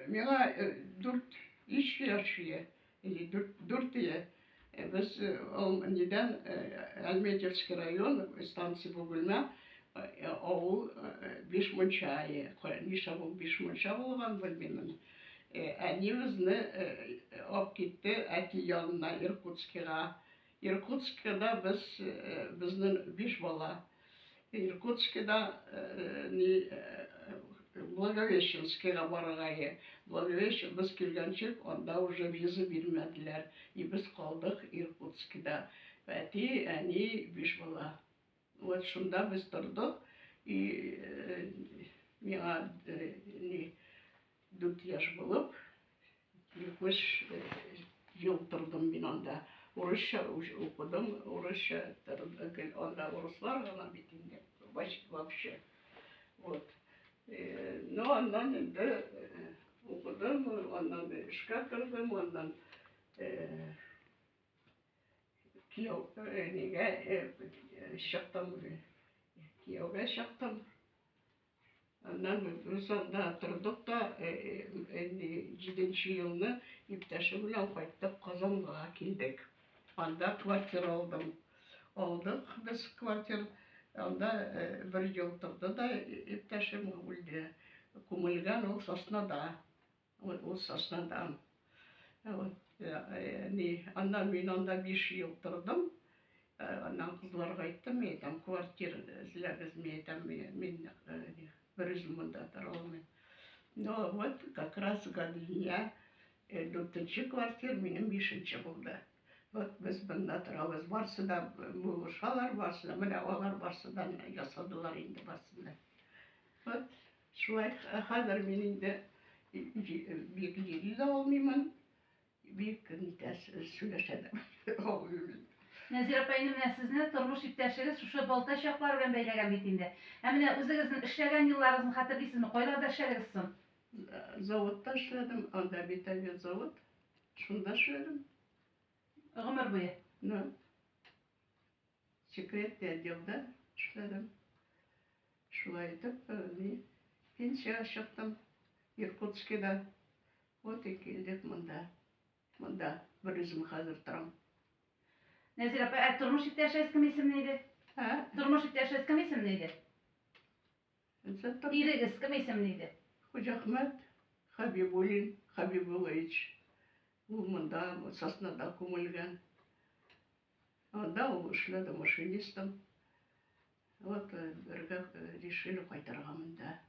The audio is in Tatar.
Миңа 4-3 яшь или 4 ие. Без ул нидән Альметьевский район, станция Бугульма, авыл Бишмунча. Нишләп ул Бишмунча булган, белмим. Әни безне алып китте әти янына Иркутскига. Иркутскида без, безнең биш бала. Иркутскида ни Благовещенскига барырга иде. Благовещен без килгәнче анда уже виза бирмәделәр. И без калдык Иркутскида. Әти, әни, биш бала. Вот шунда без тордык. И миңа ни 4 яшь булып, 70 ел тордым мин анда. Урысча укыдым, урысча гел анда урыслар гына бит инде, вообще. Вот. Ну, аннан инде укыдым, аннан эшкә кердем, аннан кияү нигә чыктым, кияүгә чыктым. Аннан без анда тордык та, җиденче елны иптәшем белән кайттык Казанга килдек. Анда квартира алдым. Алдык без квартир. Анда бер ел торды да иптәшем үлде. Күмелгән ул Соснада. Ул Соснадан. Вот, ни, аннан мин анда 5 ел тордым. Аннан кызларга әйттем, мин әйтәм, квартира эзләгез, мин әйтәм, мин бер үзем монда тора алмыйм. Но вот как раз Гадилия дүртенче квартир, минем бишенче булды. Вот без монда торабыз. Барсы да булышалар, барсы да, менә алар барсы да ясадылар инде барсын да. Вот шулай хәзер мин инде бик йөри дә алмыймын, бик нитә сөйләшә дә алмыйм. Нәзирә апа, инде менә сезне тормыш иптәшегез шушы Балтач яклары белән бәйләгән бит инде. Ә менә үзегезнең эшләгән елларыгызны хәтерлисезме? Кайларда эшләдегез соң? Заводта эшләдем, анда бит авиазавод. Шунда эшләдем. Гомер буе? Ну, секретный отделда эшләдем. Шулай итеп, ни, пенсиягә чыктым Иркутскида. Вот и килдек монда. Монда бер үзем хәзер торам. Нәзирә апа, ә тормыш иптәшегез кем исемле иде? Ә? Тормыш иптәшегез кем исемле иде? Ирегез кем исемле иде? Хуҗахмәт Хәбибуллин Хәбибуллович. Ул монда, Соснада күмелгән. Анда ул эшләде машинистом. Вот бергә решили кайтырга монда.